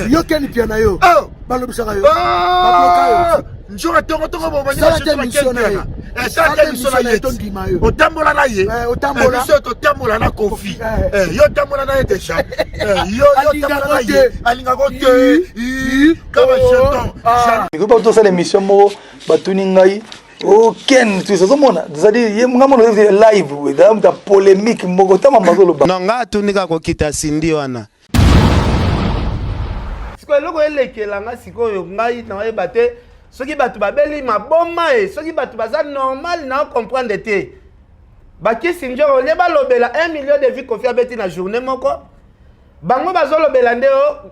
Yo Ken Mpiana yo. Oh. Balobisaka yo. Babloka yo. Nzoka tongo tongo bo bandi Sala te émission na ye. Eh, sala te émission na ye. Tondima yo. Otambola na ye. Eh, otambola. Eh, biso totambola na Kofi. Eh. Eh, yo tambola na ye déjà. Eh, yo yo tambola na ye. Alingako te. Kama Oh. jeton. Ah. Mikoki tosala émission moko batuni ngai oken oh, ozomona c'est-à-dire ye nga mona live eza moto ya polémique moko ntango mazoloba. Non, nga atuni kaka kokita Cindy wana. Sikoyo eloko elekela nga sikoyo, ngai naoyeba te soki bato babeli maboma e soki bato baza normal, na comprendre te. Bakisi nzoro olie balobela 1 million de vues Kofi abeti na journée moko, bango bazolobela nde o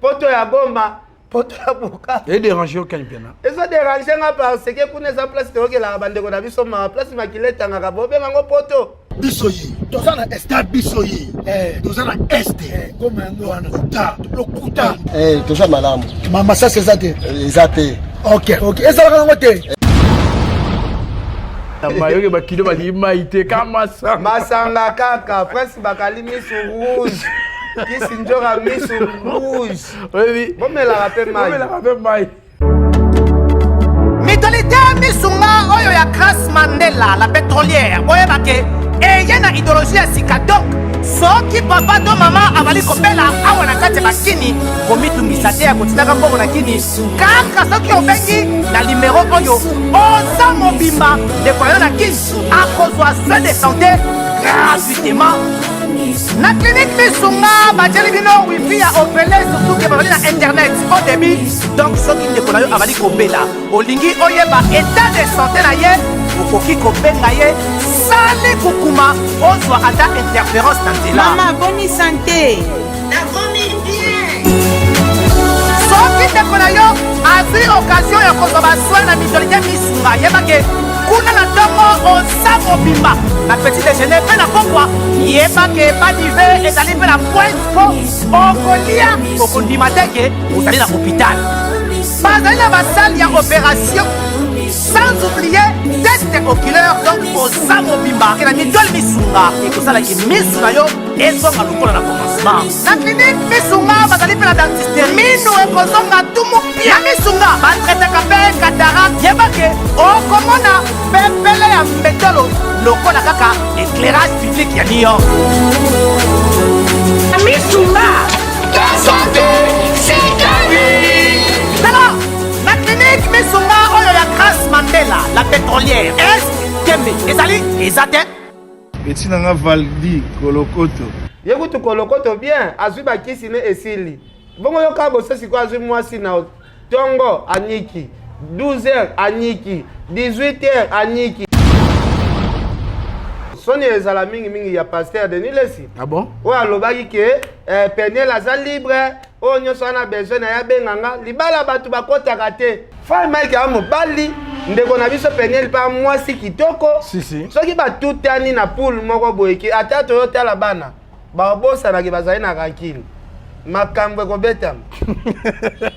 poto ya Goma, poto ya Buka. Edérange yo, Ken Mpiana? Ezodérange nga parce que kuna eza place toyokelaka bandeko na biso mawa, place makila etangaka, bobengango poto. Biso ye. Toza na est. Ta biso ye. Eh. Toza na est. Eh, Goma yango wana. Lokuta. Lokuta. Eh, toza malamu. Mama sasa eza te. Eza te. Ok, ezalaka nango te. Mayoki bakilo balingi mai te ka masanga. Masanga kaka. Prince bakali misu rouge, kisi nzoka misu rouge. Oyebi. Bomelaka mpe mai. Omelaka mpe mai. Mutualité Misunga oyo ya Grace Mandela la pétrolière, boyeba ke eye na idéologie ya sika. Donc soki papa to mama azali kobela awa na kati ya bakini, komitungisa te ya kotindaka mbongo na kini. Kaka soki obengi na nimero oyo, oza mobimba, ndeko na yo na kini akozwa soin de santé gratuitement. Na clinique Misunga batieli bino wifi ya ofele, surtout ke bazali na internet au débit. Donc soki ndeko na yo azali kobela, olingi oyeba état de santé na ye, okoki kobenga ye sali kukuma, ozwa ata interférence na nzela. Mama, boni santé? Nakomi bien. Soki ndeko na yo azwi occasion ya kozwa basoin na mutualité Misunga, yebake kuna na ntongo oza mobimba, na petit déjeuner mpe na pokwa, yebake badive ezali mpe na pointe mpo okolia, okondima te ke ozali na hôpital. Bazali na basalle ya opération, sans oublier test oculaire. Donc oza mobimba ke na mutuelle Misunga ekosalaki misu na yo ezonga lokola na commencement. Na clinique Misunga bazali mpe na dentiste, minu ekozonga tumu pia. Na Misunga batraitaka mpe cataracte. Yebake okomona pepele ya mbetolo lokola kaka éclairage public ya New York. Misunga, santé, c'est la vie. Tala, na clinique Misunga oyo ya Grace Mandela la pétrolière, est tembe ezali eza te. Eti nanga Valdi Kolokoto. Ye kutu kolokoto bien, azwi bakisi ne esili bongo. Yoka boso sikoyo, azwi mwasi na ntongo aniki, 12 heures aniki, 18 heures aniki. Soni ezala mingimingi ya pasteur Denis Lesi. Ah bon? Oyo alobaki ke eh, Peniel aza libre, oyo nyonso wana besoin na ye abenganga. Libala bato bakɔtaka te. Frère Mike aya mobali, ndeko na biso Peniel mpe mwasi kitoko. Si, si. Soki batutani na poule moko boye, ke ata toyotala bana babosanaki bazali na rankine, makambo ekobetama.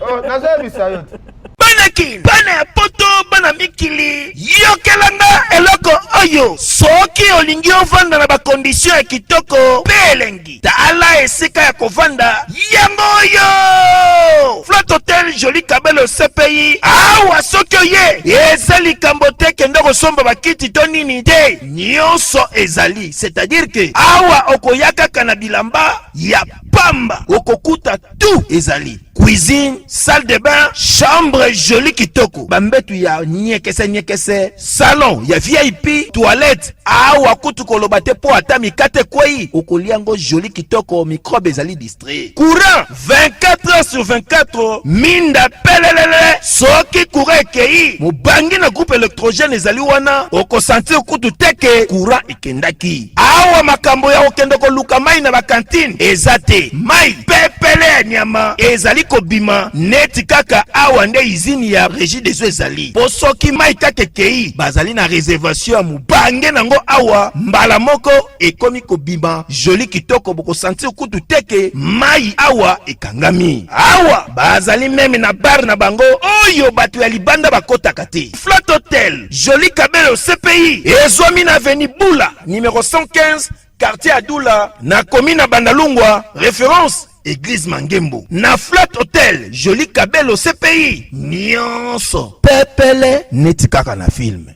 Oh, nazoyebisa yo te. Bana Kin, bana ya poto, bana mikili, yokelanga eloko oyo. Soki olingi ovanda na bacondition ya kitoko mpe elengi, tala esika ya kovanda yango oyo: Flat Hotel Joli Kabelo CPI. Awa soki oye, eza likambo te kende kosomba bakiti to nini te, nyonso ezali. C'est-à-dire ke awa okoya kaka na bilamba ya pamba, okokuta tout ezali: cuisine, salle de bain, chambre joli kitoko, bambetu ya nyekese nyekese, salon ya VIP, toilette. Awa kutu koloba te, mpo ata mikate ekwei, okolia yango joli kitoko, microbe ezali distrait. Courant 24 heures sur 24, minda pelelele. Soki courant ekei, mobangi na groupe électrogène ezali wana, okosentir kutu te ke courant ekendaki. Awa makambo ya kokende koluka mai na bacantine eza te. Mai pepele ya nyama ezali kobima neti kaka awa nde usine ya Régie des eaux ezali, mpo soki mai kaka ekei, bazali na réservation ya mobange nango awa, mbala moko ekomi kobima joli kitoko, bokosentir kutu te ke mai awa ekangami. Awa bazali même na bar na bango oyo bato ya libanda bakotaka te. Flat Hotel Joli Kabelo CPI ezwami na avenue Bula numéro 115, quartier Adula, na commune na Bandalungwa. Référence. Eglise Mangembo na Flat Hotel Jolie Kabelo CPI nyonso pepele neti kaka na film.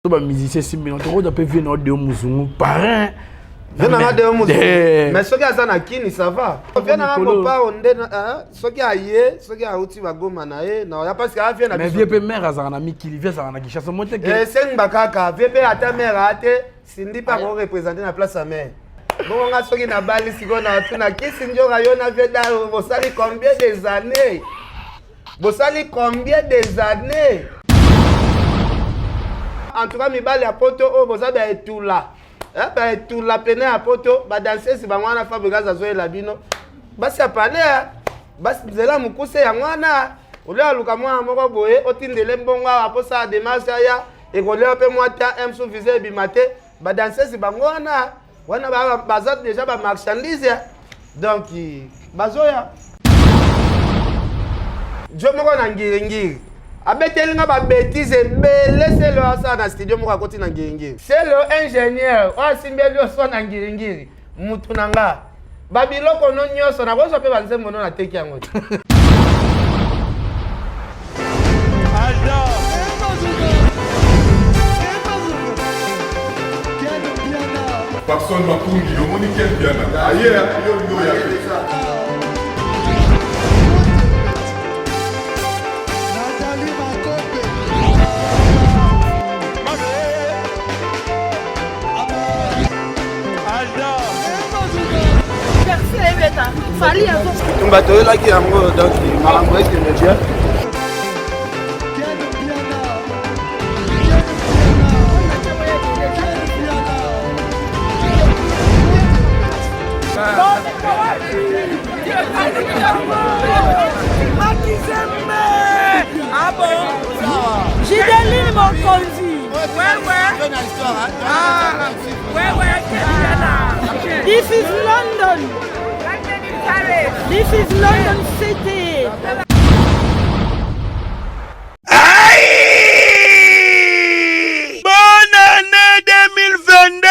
To ba musicien simbi na tokoza pe vie na Deo Muzungu parrain. Vie na nga Deo Muzungu. Eh. Mais soki aza na kini ça va. Vie na nga mopao nde soki aye soki auti bagoma na ye na ya parce que a vie na Mais vie pe mère azaka na mikili vie azaka na Kinshasa mo te ke. Eh sengba kaka vie pe ata mère ate Cindy pe ako représenter na place ya mère. Bongo nga soki nabali sikoyo na tuna kisi njoka yo na vie dalo bosali combien des années? Bosali combien des années? En tout cas mibali ya poto oyo boza ba etula. Eh, ba etula pene ya poto ba danseuse bango wana Fabregas azoyela bino. Basi ya palais eh. basi nzela mokuse yango wana olia aluka mwana moko boye otindele mbongo awa mposala demarche aya ekolia mpe mwa temps m sous visa ebima te badanseuse bango wana wana baza déjà ba marchandise donc bazoya jo moko na ngiringiri abeteli nga babetise ebele selo asala na studio moko akoti na ngiringiri selo ingénieur oyo asimbeli yo so na ngiringiri mutu na nga babiloko no nyonso nakozwa mpe banzembo no nateki yango te. Papson Makungi, omoni Ken Mpiana aye yo nde oya te. Tumba toyelaki yango donc makambo ekende bien. Gideline Mokonzi. Ouais, ouais. Ah, ouais, ouais, This is London. This is London City. Aïe! Bonne année 2022!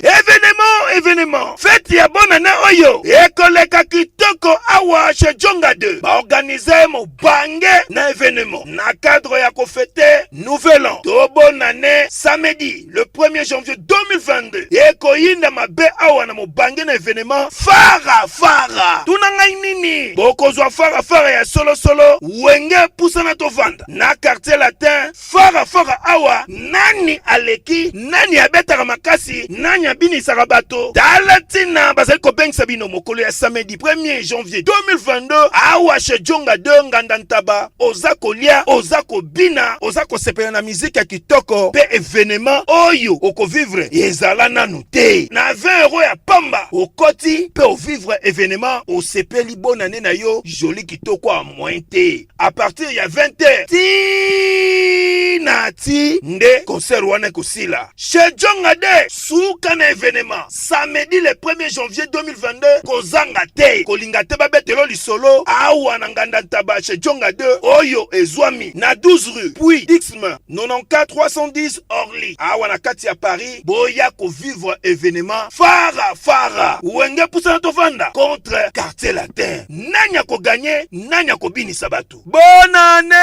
Événement, événement. Fête ya bonne année oyo ekoleka kitoko awa chez Djonga 2. Ba organiser mobange na événement na cadre ya kofete Nouvel an to bonne année samedi le 1er janvier 2022 ekoyinda mabe awa na mobange na evenement fara fara tuna ngai nini bokozwa fara fara ya solosolo wenge pusana tovanda na quartier latin fara fara awa nani aleki nani abetaka makasi nani abinisaka bato tala ntina bazali kobengisa bino mokolo ya samedi 1er janvier 2022 awa chez Djonga 2 nganda ntaba oza kolia oza kobina oza kosepela na miziki ya kitoko mpe evenema oyo okovivre ezala nanu te na 20 euro ya pamba okoti mpe ovivre evenema osepeli bonane na yo joli kitoko ya moyen te à partir ya 20 heures ti na ti nde concert wana ekosila chez Djonga de suka na evenema samedi le 1er janvier 2022 kozanga te kolinga te babetelo lisolo awa na nganda ntaba chez Djonga 2 oyo ezwami na 12 rue puis Dixme 94 310 Orly awa na kati ya Paris boya kovivre evenement fara fara wenge pusana tovanda contre quartier latin nani akoganye nani akobinisa bato Bonne année!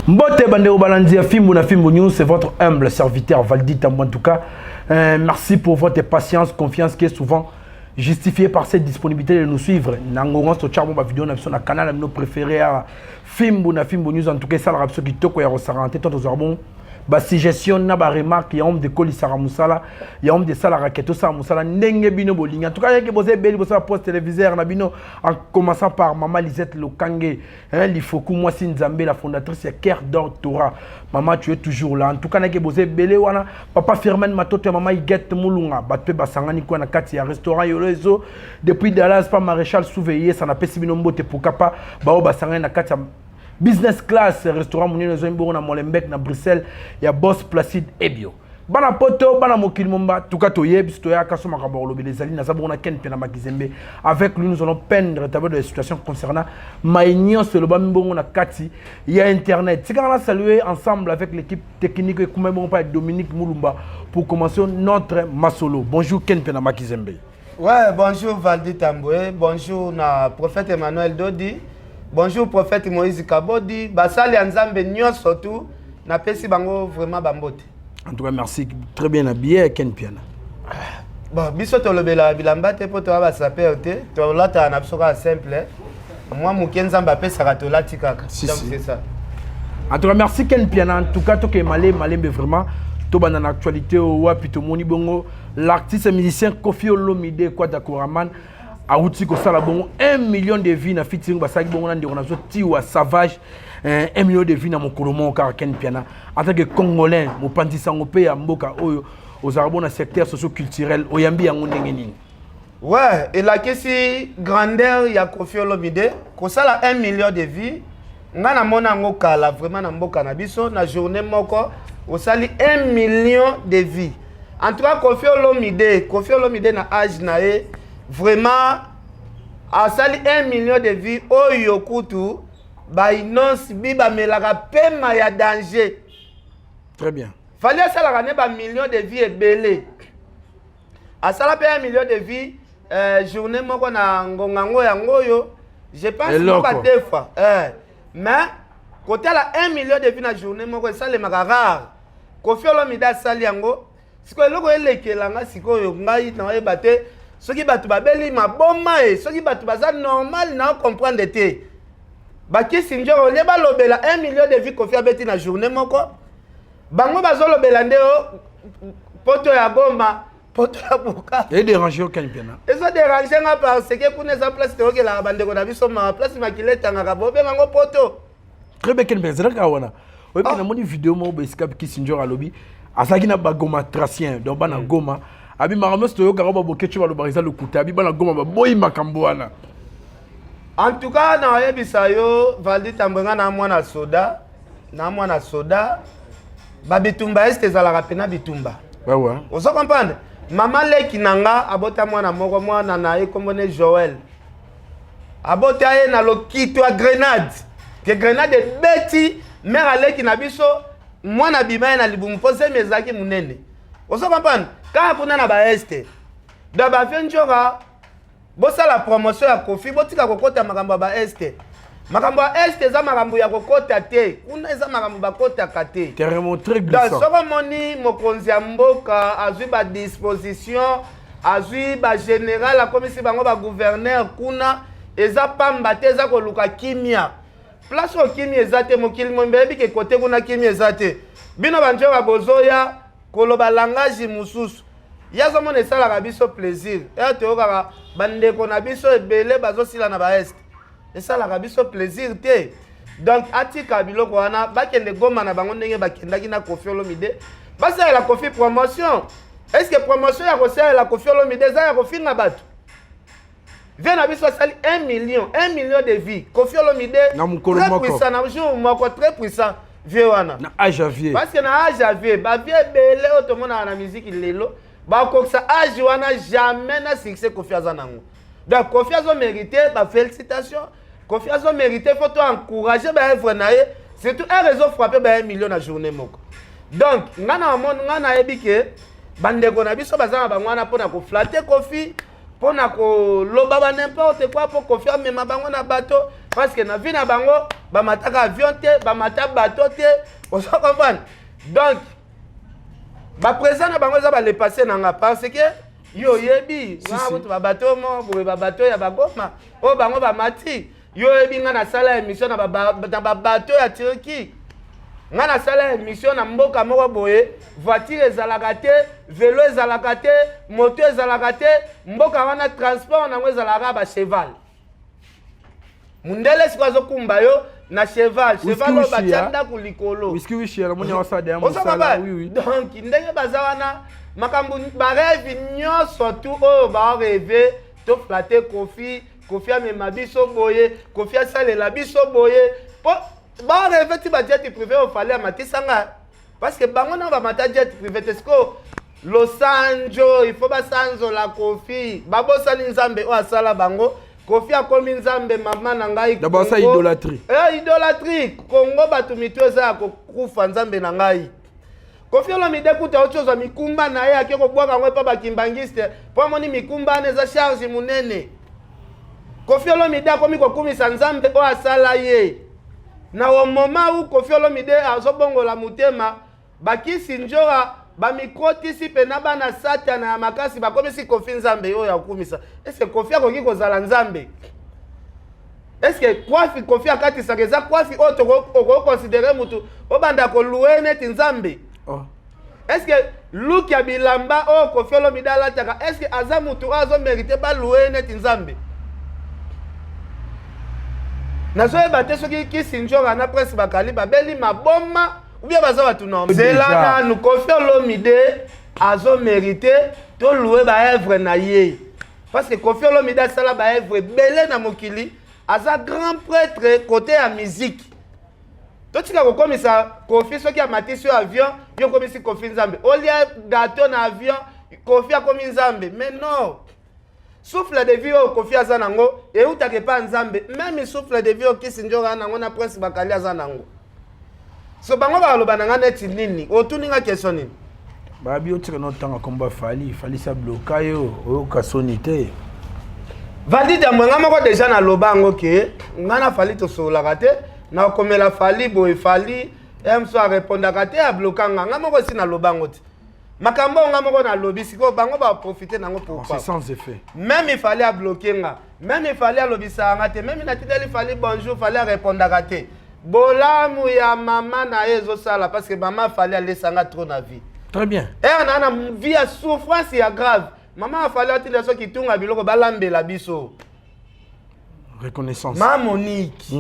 Mbote bandeko balandi ya Fimbu na Fimbu News, c'est votre humble serviteur Valdi Tambo en tout cas. Euh, merci pour votre patience, confiance qui est souvent justifiée par cette disponibilité de nous suivre. Nango to charmo ba vidéo na biso na canal na bino préféré ya Fimbu na Fimbu News en tout cas ça biso kitoko ya kosarante to tozwa bon ba suggestion na ba remarque ya homme de kolisaka mosala ya homme de salaka ke tosala mosala ndenge bino bolingi en tout cas yeke boza ebeli bosala poste téléviseur na bino en commençant par mama Lisette Lokange hein, Lifoku mwasi Nzambe la fondatrice ya Cœur d'Or Torah mama tu es toujours là en tout cas nayeke boza ebele wana papa Firmin Matoto ya mama Huguette Mulunga bato mpe basangani kuna na kati ya restaurant Yolo Ezo depuis Dallas pa Maréchal Souveyesa napesi bino mbote pourquoi pas baoyo basangani na kati ya business class restaurant monene ezwami bongo na Molenbeek na Bruxelles ya boss Placide Ebio. Bana poto, bana mokili momba, tout cas toye, biso toyaka so makambo ya kolobela ezali naza bongo na Ken Mpiana Makizembe. Avec lui nous allons peindre tableau de la situation concernant maye nyonso elobami bongo na kati ya internet. Tika na saluer ensemble avec l'équipe technique ekumba bongo pa Dominique Mulumba pour commencer notre masolo. Bonjour Ken Mpiana Makizembe. Ouais, bonjour Valdi Tambwe, bonjour na prophète Emmanuel Dodi, bonjour prophète Moïse Kabodi, basali ya Nzambe nyonso tout, napesi bango vraiment bambote. En tout cas, merci. Très bien habillé, Ken Piana. Bon, biso tolobela bilamba te mpo toya basapeur te, tolataka na biso kaka simple. Mwa moke Nzambe apesaka tolati kaka. Si, Donc si. c'est ça. En tout cas, merci Ken Piana. En tout cas, toke malé malembe vraiment. Tobanda na actualité oyo wapi tomoni bongo l'artiste musicien Koffi Olomide Kwata Koraman awuti kosala bongo 1 million de vues na featuring basalaki bongo na ndeko na biso Tiwa Savage, 1 million de vues na mokolo moko kaka. Ken Piana, en tant que congolais, mopanzi sango mpe ya mboka oyo ozalaka bona secteur socio-culturel, oyambi yango ndenge nini? Ouais, elakisi grandeur ya Koffi Olomide kosala 1 million de vues. Nga namona yango kala vraiment na mboka na biso, na journée moko osali 1 million de vues. En tout cas Koffi Olomide, Koffi Olomide na âge na ye vraiment asali 1 million de vues oyo kutu ba Innoss'B bamelaka pema ya danger. Très bien. Fally asalaka ne ba million de vues ebele. Asala mpe 1 million de vues journée moko na ngonga ngo yango oyo, je pense Eloko. moko deux fois. Mais kotala 1 million de vues na journée moko esalemaka rare. Koffi Olomide asali yango. Sikoyo eloko elekelanga sikoyo ngai nayeba te soki bato babeli maboma e soki bato baza normal na comprendre te. Bakisi nzoro olie balobela 1 million de vues Koffi abeti na journée moko, bango bazolobela nde o poto ya Goma, poto ya Buka. Edéranger yo, Ken Piana? Ezodéranger nga parce que kuna eza place toyokelaka bandeko na biso mawa, place makila etangaka, bobenga ngo poto. Très bien, Ken Piana. Ezalaka wana oyebi, namoni video moko boye esika Kisinjor alobi azalaki na bagomatracien, donc bana Goma abi makambo nyonso toyokaka babokeco balobaka eza lokuta, abi bana Goma baboyi makambo wana. En tout cas nayebisa yo Valdi Tambwe, nga na mwana soda, na mwana soda, babitumba este ezalaka mpena bitumba. Wawa. Ozo comprendre, mama leki na nga abota mwana moko, mwana na ye kombo ne Joel, abota ye na lokito ya grenade ke grenade ebeti mare aleki na biso, mwana abima ye na libumu mpo zemi ezalaki monene. Ozo comprendre, kaka kuna na baeste. Donc bavie nzoka bosala promotion ya Koffi, botika kokota makambo ya baeste. Makambo ya este eza makambo ya kokota te, kuna eza makambo bakotaka te. Terrain très Donc glissant. soki omoni mokonzi ya mboka azwi badisposition, azwi bagénéral, akomisi bango bagouverneur kuna, eza pamba te, eza koluka kimia. Place oyo kimia eza te, mokili mombe yebi ke kote kuna kimia eza te. Bino banzoka bozoya koloba langage mosusu ye azomona, esalaka biso plaisir eya toyokaka bandeko na biso ebele bazosila na baeste, esalaka biso plaisir te. Donc atika biloko wana, bakende Goma na bango ndenge bakendaki na Koffi Olomide, basalela Koffi promotion. Est ce que promotion ya kosalela Koffi Olomide eza ya kofinga bato? Vie na biso asali 1 million, 1 million de vues, Koffi Olomide. Na mokolo très moko. puissant, na jour moko, très puissant vie wana. Na âge ya vie. Parce que na âge ya vie, bavie ebele oyo tomonaka na miziki lelo bakokisa âge wana jamais na succès Koffi aza nango. Donc Koffi azomérite bafélicitation, Koffi azomérite faut to encourager baœuvre na ye, surtout un réseau frappé ba 1 million na journée moko. Donc nga na omoni, nga nayebi ke bandeko na biso baza na bango wana mpona koflatter Koffi, mpona koloba ba n'importe quoi mpo Koffi amema bango na bato, parce que na vie na bango bamataka avion te, bamata bato te. Ozo comprendre, donc baprésident na bango eza balepasse na nga, parce que yo oyebi nga kutu babato mo boye, babato ya bagoma oyo bango bamati. Yo oyebi nga nasala émission na babato ya Turquie, nga nasala émission na mboka moko boye, voiture ezalaka te, velo ezalaka te, moto ezalaka te. Mboka wana transport nango ezalaka bacheval. Mundele sikoyo azokumba yo na cheval, cheval oyo batia ndako likolo. Whisky wishi namoni awasala ya Ozoka mosala. ba Oui. Donc ndenge baza wana, makambo barêve nyonso tu oyo barêve, toflatter Koffi, Koffi amema biso boye, Koffi asalela biso boye, mpo barêve ti bajet privé oyo Fally amatisanga. Parce que bango na bamata jet privé te. Sikoyo losanjo, il faut basanzola Kofi. Babosani Nzambe oyo asala bango. Kofi akomi Nzambe mama na ngai. D'abord ça, Congo. idolâtrie. Eh, idolâtrie. Congo bato mitu eza ya kokufa, Nzambe na ngai. Kofi Olomide kuta oti ozwa mikumba na ye, ake kobwaka yango epa bakimbangiste mpo amoni mikumba wana eza charge monene. Kofi Olomide akomi kokumisa Nzambe oyo asala ye. Na au moment où Kofi Olomide azobongola motema, bakisi njora bamikotisi mpena bana satana ya makasi, bakomisi Kofi Nzambe oyo akumisa. Eske Kofi akoki kozala Nzambe? Eske kwafi Kofi akatisaka eza kwafi oyo okokonsidere mutu obanda kolue neti Nzambe? Oh. Eske look ya bilamba oyo Kofi Olomide alataka, eske aza mutu oyo azomerite balue neti Nzambe? Nazoyeba te soki Kisi Njora na Prince Bakali babeli maboma ou bien baza bato normal. Zela nanu, Kofi Olomide azomerite tolue baevre na ye, parce que Kofi Olomide asala baevre ebele na mokili, aza grand prêtre côté ya musique. Totika kokomisa Kofi, soki amatisi yo avion, yo okomisi Kofi Nzambe. Olia gâteau na avion, Kofi akomi Nzambe. Mais non, souffle de vie oyo Kofi aza nango eutaka epa Nzambe. Même souffle de vie oyo Kisi Njoka nango na Prince Bakali aza nango. So bango bakaloba na nga neti nini? Otuni nga question nini? Babi otika na otanga kombo ya Fali. Fali sa bloka yo, oyoka soni te? Valide ya nga moko deja naloba yango ke nga na Fali tosololaka te. Nakomela Fali boye, Fali mso arépondaka te, abloka nga. Nga moko esi naloba yango te. Makambo oyo nga moko nalobi sikoyo, bango baprofite nango. Pourquoi? C'est sans effet. Même Fali abloke nga, même Fali alobisaka nga te, même natindeli Fali bonjour, Fali arépondaka te. Bolamu ya mama na ye ezosala, parce que mama Fali alesanga trop na vie. Très bien. Ere na na vie ya souffrance ya grave, mama afali atinda soki tunga biloko balambela biso. Reconnaissance. Ma Monique,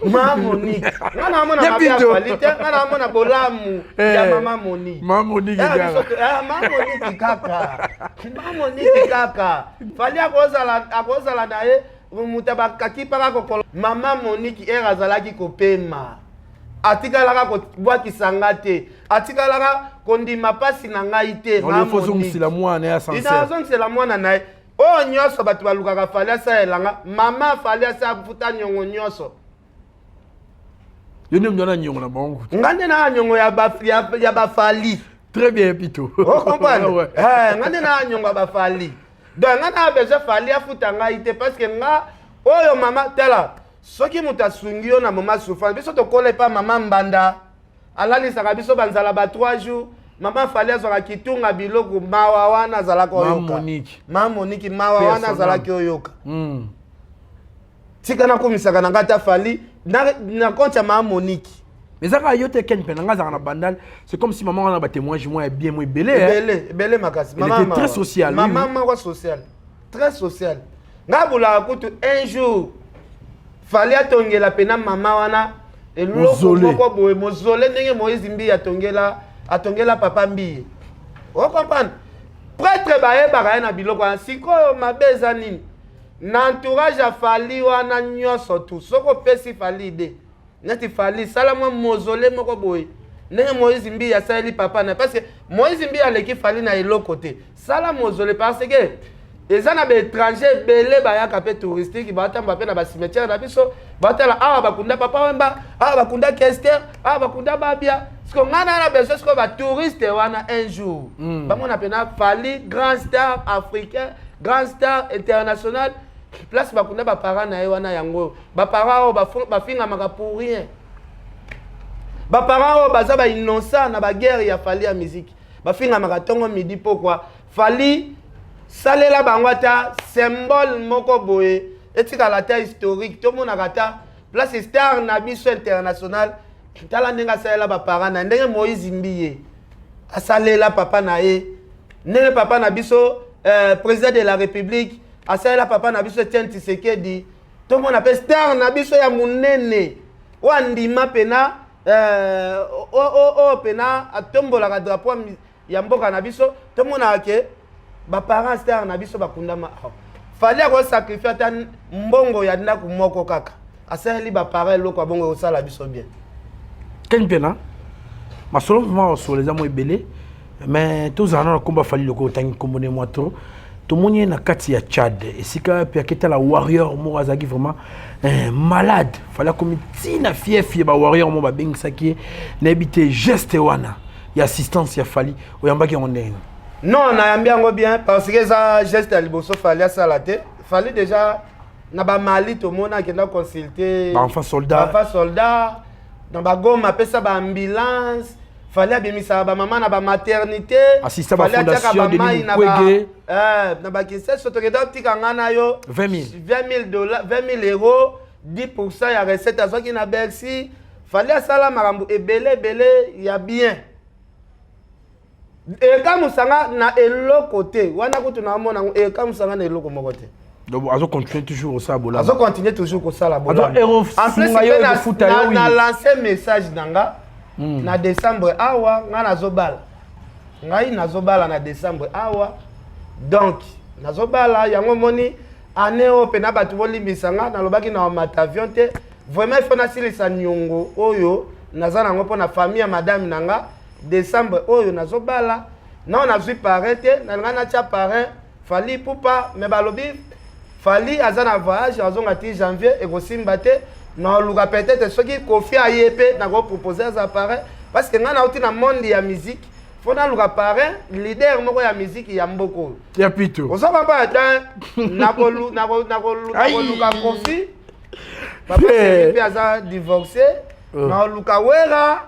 ma Monique, nga naamona mabe afali te, nga naamona bolamu ya mama Monique. Ma Monique. Kaka ma Monique, kaka ma Monique, kaka Fali akozala na ye moto bakaki mpaka kokolo. Mama Monique ere azalaki kopema, atikalaka kobwakisa nga te, atikalaka kondima mpasi na ngai te. Ozongisela mwana ya Azongisela mwana na ye. Oyo nyonso bato balukaka Fali asalelanga, mama Fali asi afuta niongo nyonso. Yo nde moto na niongo na bango? Nga nde na niongo ya bafali. Très bien, Pito. Ocomprendre? Nga nde na niongo ya bafali. Donc nga na besoin Fali afuta ngai te, parce que nga oyo mama, tala, soki moto asungi yo na moma souffrance, biso tokola epa mama Mbanda, alalisaka biso banzala ba 3 jours. Mama Fali azwaka kitunga biloko, mawa wana azalaka oyoka. Ma Moniki, mawa wana azalaki oyoka. Tika nakomisaka na ngai ta Fali na compte ya ma Moniki. Mais ezaka yo te, Ken mpe na nga azalaka na Bandal. C'est comme si mama wana batémoignage mwa ya bien mo ebele. Ebele, ebele makasi. Elle était très sociale. Mama moko social, très social. Ngai bulaka kutu un jour Fali atongela mpena mama wana eloko moko boye, mozole, ndenge Moïse Mbiye atongela papa Mbiye. Ocomprendre? Prêtre bayebaka ye na biloko wana. Sikoyo mabe eza nini na entourage ya Fali wana nyonso tu? Soki opesi Fali ide neti Fali sala mwa mozole moko boye ndenge Moïse Mbiye asaleli papa na, parce que Moïse Mbiye aleki Fali na eloko te. Sala mozole, parce que eza na baétranger ebele bayaka mpe touristique, batambola mpe na bacimetière na biso, batala awa bakunda Papa Wemba, awa bakunda Kester, awa bakunda Babia. Siko ngai na besoin sikoyo batouriste wana un jour bamona mpena Fali, grand star africain, grand star international, place bakunda baparent na ye wana. Yango baparent oyo bafingamaka pour rien, baparent oyo baza bainnocent na baguerre ya Fali ya musique, bafingamaka ntongo, midi, pokwa. Fali salela bango ata symbole moko boye, etikala ata historique, tomonaka ata place star na biso international. Tala ndenge asalela baparent na, ndenge Moïse Mbiye asalela papa na ye, ndenge papa na biso président de la République asalela papa na biso Etienne Tshisekedi. Tomona mpe star na biso ya monene oyo andima mpena oyo mpena atombolaka drapeau ya mboka na biso. Tomonaka ke baparent star na biso bakundama awa. Fali akosacrifie ata mbongo ya ndako moko kaka, asaleli baparent eloko ya bongo, ekosala biso bien. Ken mpena. Masolo vraiment osolo eza mwa ebele. Mais tozala na komba Fally loko otangi kombo ne mwa trop. Tomoni ye na kati ya Tchad esika mpe aketala warrior moko azalaki vraiment eh, malade. Fally akomi ntina fiefie ba warrior moko babengisaki ye nayebi te geste wana ya assistance ya Fally oyambaki yango ndenge nini? Non, nayambi yango bien parce que eza geste ya liboso Fally asala te. Fally déjà na bamali tomona akenda consulter Ba-enfant soldat. ba soldat na bagoma apesa baambulance Fally abimisaka bamama na bamaternité. Assista Fally atiaka bafondation Denis bamai na ba- Mukwege. Eh, na bakiseso tokenda otika nga na yo 20 000. 20 000 dollars, 20 000 euros, 10 ya recette azwaki na Bercy. Fally asala makambo ebele ebele ya bien. Ekamusanga na eloko te wana kutu naomona yango ekamusanga na eloko moko te. Donc azo continuer toujours kosala bolamu. Azo continuer toujours kosala bolamu. Azo ero En plus, sunga yo mpe na- ekofuta yo, oui. na lance message na nga na décembre awa nga nazobala, ngai nazobala na décembre awa, donc nazobala yango omoni année oyo mpena bato bolimbisa nga, nalobaki na omata avion te. Vraiment il faut nasilisa niongo oyo naza nango mpo na famille ya madame na nga. Décembre oyo nazobala nao nazwi parrain te, nalinga natya parrain Fally Ipupa, mais balobi Fally aza na voyage, azonga ti janvier, ekosimba te. Naoluka peut-être soki Kofi aye mpe nakopropose aza parrain, parce que ngai nauti na monde ya musique, faut naluka parrain leader moko ya musique ya mboka oyo. Ya pito. Oza papa te, nakoluka Kofi, papa Chéri mpe aza divorcé, naoluka Wera,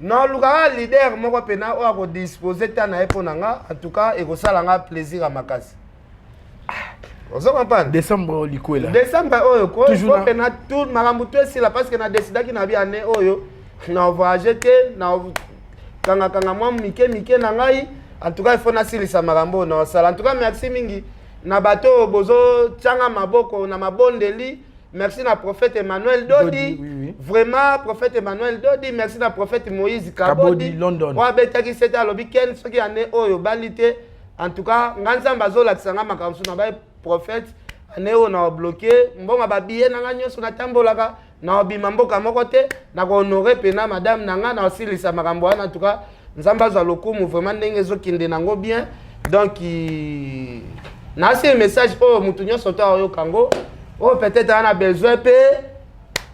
naoluka kaka leader moko mpena oyo akodispose ta na ye mpo na nga. En tout cas ekosala nga plaisir ya makasi, ozo comprendre? Décembre likwela. Décembre oyo ko Toujours faut mpena tout makambo to esila, parce que na décidaki na bi année oyo na voyage te, na kangakanga mwa mike mike na ngai. En tout cas il faut nasilisa makambo oyo na osala. En tout cas merci mingi na bato oyo bozotianga maboko na mabondeli. Merci na prophète Emmanuel Dodi, Dodi, oui, oui. Vraiment prophète Emmanuel Dodi, merci na prophète Moïse Kabodi, Kabodi, London. Oyo abetaki sete, alobi ken soki année oyo obali te, en tout cas nga Nzambe azolakisa nga makambo mosusu na bai prophète, année oyo na obloke mbongo babiye na nga nyonso natambolaka na obima mboka moko te, na kohonore mpena madame na nga, na osilisa makambo wana. En tout cas Nzambe azwa lokumu vraiment ndenge ezokende nango bien. Donc nasi message oyo motu nyonso to aoyoka yango oyo peut-être aza na besoin mpe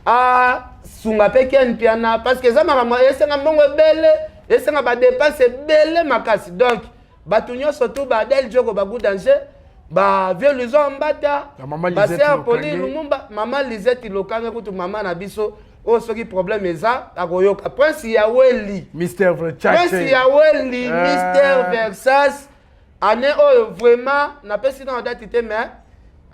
asunga mpe Ken Mpiana, parce que eza makambo esenga mbongo ebele, esenga badepense ebele makasi. Donc bato nyonso tu, baadel joko, bagu danger, bavieux Luison Mbata, Ya Mama Lisette baser Poli Lokange. Lumumba, mama Lisette Lokange kutu mama na biso oyo soki problème eza akoyoka. Prince Yaweli, Mister Versace. Prince Yaweli, Ah. Mister Versace, année oyo vraiment napesi na date te, mais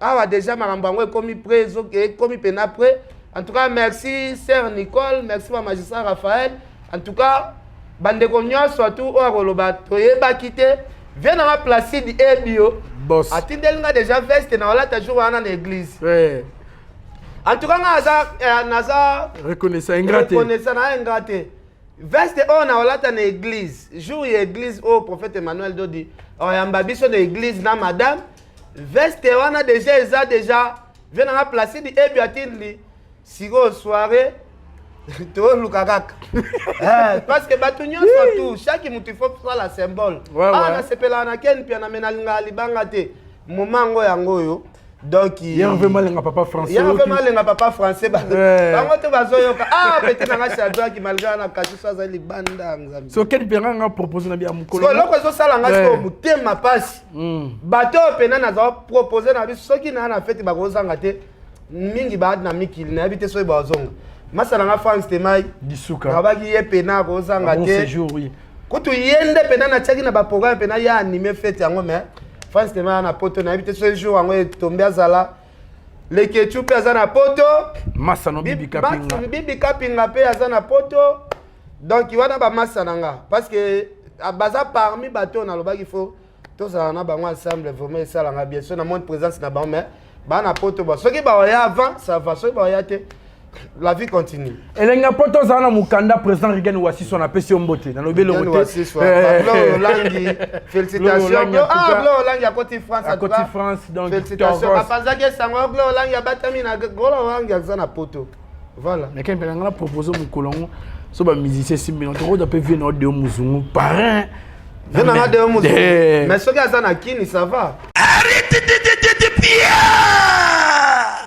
awa déjà makambo yango ekomi prêt, ekomi mpena prêt. En tout cas merci sœur Nicole, merci ba magistrat Raphaël. En tout cas bandeko nyonso tu oyo akoloba toyebaki te, vie nanga Placide Ebio Boss. atindeli nga déjà veste na olata jour wana na église. Ouais. En tout cas nga aza naza Reconnaissant, ingrat te. Reconnaissant na ingrat te. Veste oyo na olata na église jour ya église oyo prophète Emmanuel Dodi oyamba biso na église na madame, veste wana déjà eza déjà vie nanga Placide Ebio atindi. Sikoyo soirée toluka kaka. Eh, parce que bato nyonso tu, chaque motu il faut sala symbole. Ah, nasepelaka na Ken Mpiana, me nalingaka libanga te, moma yango yango oyo. Donc Ye Hervé Malenga papa français. Ye Hervé Malenga papa français, bango te bazoyoka. Ah, petit nanga Shadraki, malgré na kashi so azali libanda ya Nzambe. So Ken Mpiana nga propose na bia mokolo. Sikoyo eloko ezosala nga sikoyo motema pasi, bato oyo mpena naza propose na biso soki naa na fete bakozanga te mingi baa na mikili, nayebi te soki bazonga. Masala nga France Temai Disuka. Nabaki ye pena akozanga Bon te. séjour, oui. Kutu ye nde pena natiaki na baprogramme pena ye anime fete yango, mais France Temai aza na poto, nayebi te soki jour yango etombe azala. Leketu mpe aza na poto. Masano Bibi Kapinga. Bibi Kapinga mpe aza na poto. Donc wana bamasa na nga, parce que ah, baza parmi bato oyo nalobaki faut tozala na bango ensemble. Vraiment esalanga bien so namoni présence na bango, mais baa na poto ba soki baoya avant ça va, soki baoya te, la vie continue. Elengi ya poto ozala na mokanda. Président Rigen Wasiso, napesi yo mbote, nalobi eloko Rigen te. Wasiso, Pablo Olangi, félicitations. Ah, Glo Olangi akoti France, en tout Akoti cas. France, donc Félicitations. Torgos. Bapanzaki esango Glo Olangi abatami na Glo Olangi aza na poto. Voilà. Mais Ken Mpiana nga na propose mokolo yango. So bamusicien esimbi na tokoza mpe vie na yo deo muzungu parrain. Vie na nga deo muzungu. Eh. Mais soki aza na kini, ça va.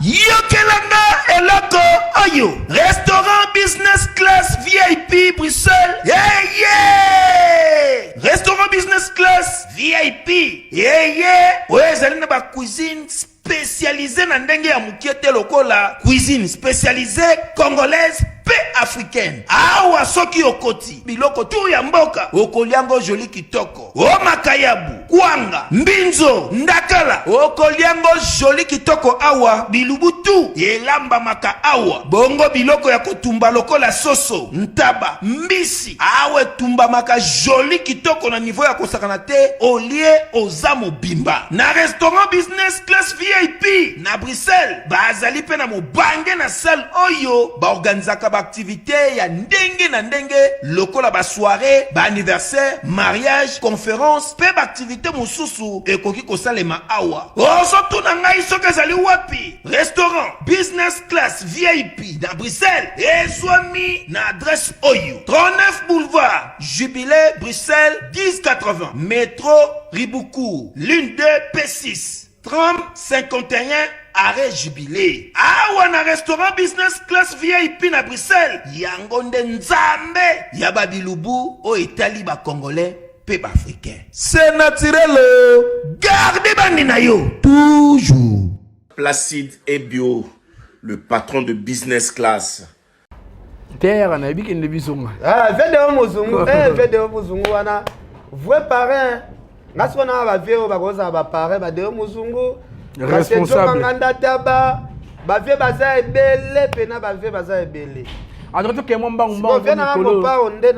Yokelanga eloko oyo restaurant business class vip Bruxelles. Yeah, yeah! Restaurant business class vip yeye oyo ezali na bacuisine spécialisée na ndenge ya mokie te lokola cuisine spécialisée congolaise mpe africaine. Awa soki okoti biloko tu ya mboka okoliango joli kitoko, o makayabu, kwanga, mbinzo, ndakala, okoliango joli kitoko. Awa bilubu tu elambamaka awa, bongo biloko ya kotumba lokola soso, ntaba, mbisi, awa etumbamaka joli kitoko na niveau ya kosakana te. Olie oza mobimba na restaurant business class vip na Bruxelles. Bazali mpe na mobange na salle oyo baorganizaka baaktivité ya ndenge na ndenge lokola basoirée, baanniversaire, mariage, conférence mpe baaktivité mosusu ekoki kosalema awa. Ozotuna ngai soki ezali wapi? Restaurant business class vip na Bruxelles ezwami na adresse oyo: 39 boulevard Jubilé, Bruxelles 1080, métro Ribaucourt, ligne 2 P6, tram 51, arrêt Jubilé. Awa na restaurant business class vip na Bruxelles, yango nde nzambe ya babilubu oyo etali bacongolais mpe baafricain. C'est naturel, garde bandi na yo toujours. Placide Ebio, le patron de business class. Te yaka nayebi kende biso nga. Ah, VDO mozungu, eh, VDO mozungu wana vrai parrain. Nga siko na ba vieux oyo bakozala ba parrain, ba deo mozungu, Responsable. Nganda taba, ba vieux baza ebele pena, ba vieux baza ebele. Atoka tokee mwa mbangu. Siko vieux na nga mbangu. mopao nde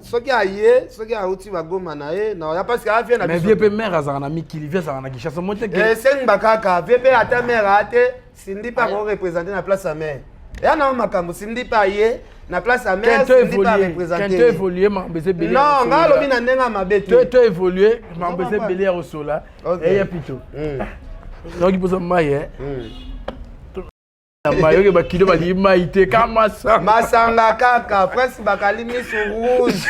soki aye, soki auti bagoma na ye na ya, parce que a vieux na Mais biso. vieux mpe mare azalaka na mikili, vieux azalaka na Kinshasa mo te ke. Esengba kaka vieux mpe ata mare ate, Cindy mpe akoreprésente na place ya mare eya na makambo. Cindy mpe aye na place ya mare, Kento Cindy mpe évolue, areprésente. kento évolue, makambo eza ebele ya Non, kosola. nga alobi na ndenge ya mabe te. To évolue, makambo eza Comprends. ebele ya kosola. Ok. Eya pito nayoki mposa mai e na mai oyo bakilo balingi mai te ka masanga. Masanga kaka. Prince bakali misu rouge,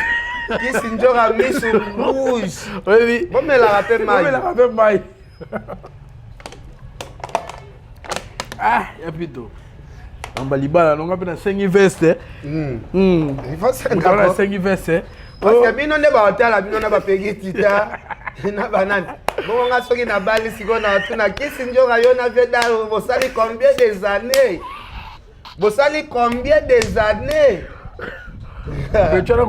kisi nzoka misu rouge. Oyebi. Bomelaka mpe mai. Bomelaka mpe mai. Ah, ya pito namba libala nonga mpe nasengi veste. Il faut senga Moto po. nasengi veste. Parce que bino nde baotala bino na bapegi tita na banani bongo. Nga soki nabali sikoyo na tuna kisi nzoka yo na vie dalo bosali combien des années, bosali combien des années? Petwana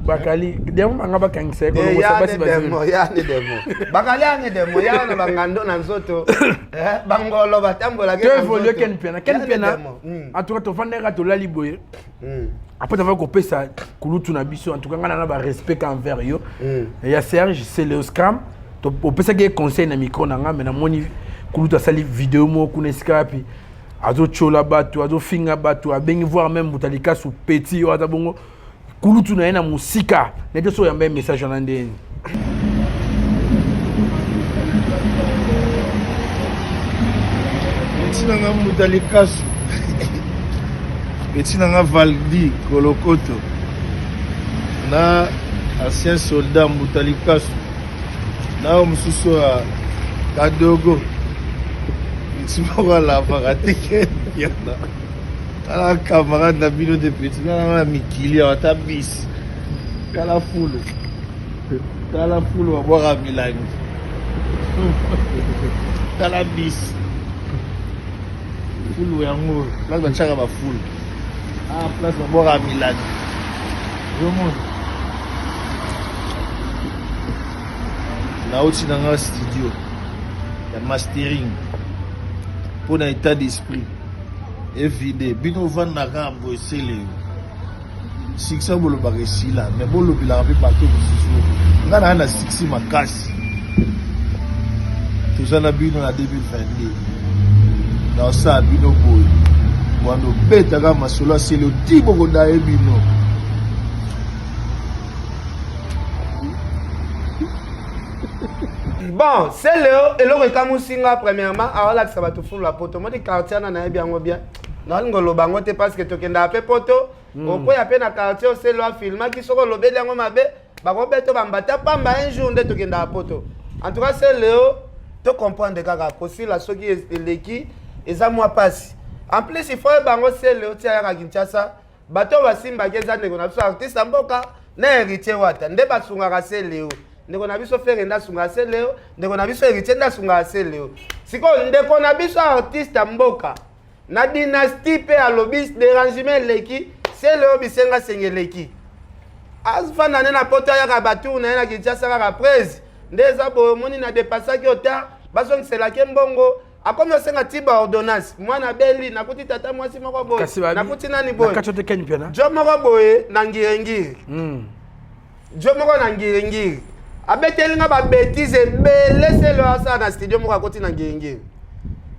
bakali demo banga bakangisa ye kolongosa Ya basi ne demo bazeli. Ya ne demo bakali ya ne demo ya na bangando na nzoto. Eh, bangolo batambolaki To na évolue. nzoto. Ken Piana, Ken Ya ne Piana. demo. En tout cas tofandaka, tolali boye, après tava kopesa kulutu na biso. En tout cas ngai na barespect envers yo ya Serge Celeo Scram. Opesaki ye conseil na micro na ngai, mais namoni kulutu asali video moko kuna esika wapi azotyola bato, azofinga bato, abengi voire même moto alikasu petit oyo aza bongo kulutu na ye na mosika. Nete so oyamba ye message wana ndeni. Petit na nga moto alikasu, petit na nga Valdi Kolokoto na ancien soldat moto alikasu na oyo mosusu ya Kadogo, petit moko alavaka te. Yana tala camarade na bino te, petit nga na mikili awa. Ata bisi, tala fulu, tala fulu babwaka milangi, tala bisi fulu yango, place batiaka bafulu, ah, place babwaka milangi, ozomona. Nauti na nga studio ya mastering mpo na état d'esprit evide. Bino ovandaka boye, esele succès bolobaka esila, mais bolobelaka mpe bato mosusu. Nga naa na succès makasi, toza na bino na 2022, naosala bino boye wana obetaka masolo asele oti bokonda ye bino. Bon, Celeo, eloko ekamusi nga, premièrement aolakisa bato fulu ya poto. Moni quartier wana, nayebi yango bien. Nalinga oloba yango te parce que tokendaka mpe poto. Okwea mpe na quartier, oselo afilmaki, soki olobeli yango mabe, bakobeta bambata pamba. Un jour nde tokendaka poto. En tout cas, Celeo, tocomprendre kaka kosila soki eleki, eza mwa mpasi. En plus, il faut oyeba yango, Celeo ti ayaka Kinshasa, bato oyo basimbaki eza ndeko na biso artiste ya mboka na Héritier Wata nde basungaka Celeo. Ndeko na biso Ferre nde asungaka Celeo, ndeko na biso Héritier nde asungaka Celeo. Sikoyo ndeko na biso artiste ya mboka na Dynastie mpe alobi dérangement eleki, Celeo bisenga senga eleki. Afanda nde na poto, ayaka batour na ye na Kinshasa kaka prese nde eza boye. Omoni na dépasaki ota, bazongiselaki mbongo, akomi osenga ti baordonnance. Mwana beli, nakuti tata mwasi moko boye, nakuti nani boye, jo moko boye na Ngiri-Ngiri, jo moko na Ngiri-Ngiri abeteli nga babêtises ebele. Celeo asala na studio moko, akoti na Ngiri-Ngiri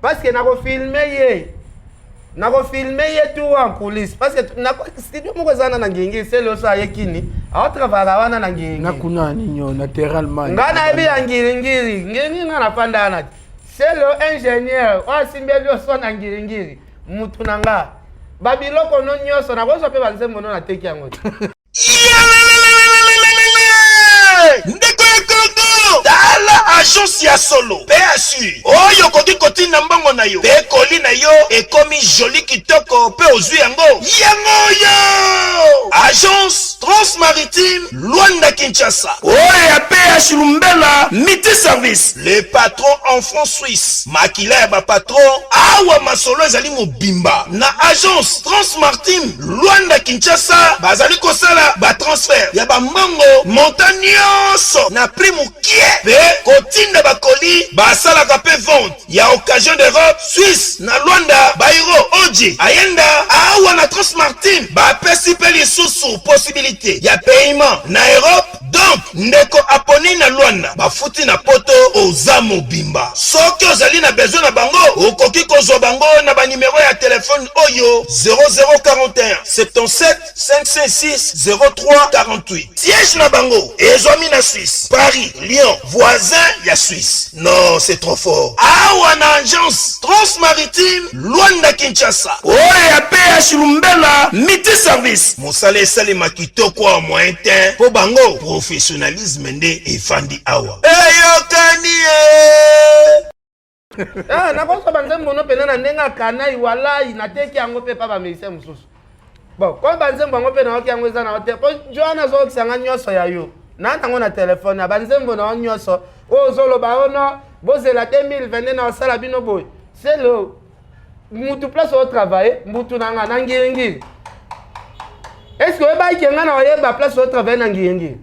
parce que nakofilmer ye, nakofilmer ye tour en coulisse, parce que studio moko eza wana na Ngiri-Ngiri. Celeo so aye kini, aotravaka wana na Ngiri-Ngiri. Na kuna ninyo na terrain Allemagne. Nga nayebi ya Ngiri-Ngiri. Ngiri-Ngiri nga nafanda wana te. Celeo ingénieur oyo asimbeli yo so na Ngiri-Ngiri, mutu na nga babiloko no nyonso, nakozwa mpe banzembo no, nateki yango te. Ndeko ya Kongo, tala agence ya solo PSU oyo okoki kotinda mbongo na yo mpe koli na yo ekomi joli, kitoko mpe ozwi yango. Yango oyo agence Transmaritime Lwanda Kinshasa, oyo ya PH Lumbela Multi Service, le patron en franc suisse, makila ya bapatron. Awa masolo ezali mobimba na agence Transmaritime Lwanda Kinshasa. Bazali kosala batransfert ya bambongo montant nyonso na prix mokie mpe kotinda bakoli. Basalaka mpe vente ya occasion d'Europe, Suisse na Lwanda, baeuro oji ayenda. Awa na Transmartine bapesi mpe lisusu possibilité ya paiement na Europe. Donc ndeko aponi na Lwanda, bafuti na poto, oza mobimba. Soki ozali na besoin na bango, okoki kozwa bango na banimero ya telefone oyo: 0041 77 556 03 48. Siège na bango ezwami na Suisse, Paris, Lyon, voisin ya Suisse. Non, c'est trop fort. Awa na agence Transmaritime Lwanda Kinshasa, oyo ya PH Lumbela Multi Service, mosala esalema kitoko awa, moyen te, mpo bango professionnalisme nde efandi awa. Eyokani ye. Ah, nakozwa banzembo no mpena na ndenge akanai, walai nateki yango mpe pa bamusicien mosusu. Bon, koyo banzembo yango mpe nayoki yango eza na yo te, po jo wana azokokisa nga nyonso ya yo na nango na telefone ya banzembo na yo nyonso oyo ozoloba yo no. Bozela 2022 na osala bino boye. Celeo mutu place otravaille, mutu na nga na Ngiri-Ngiri, est ce que oyebaki ke nga na oyeba place otravaille na Ngiri-Ngiri,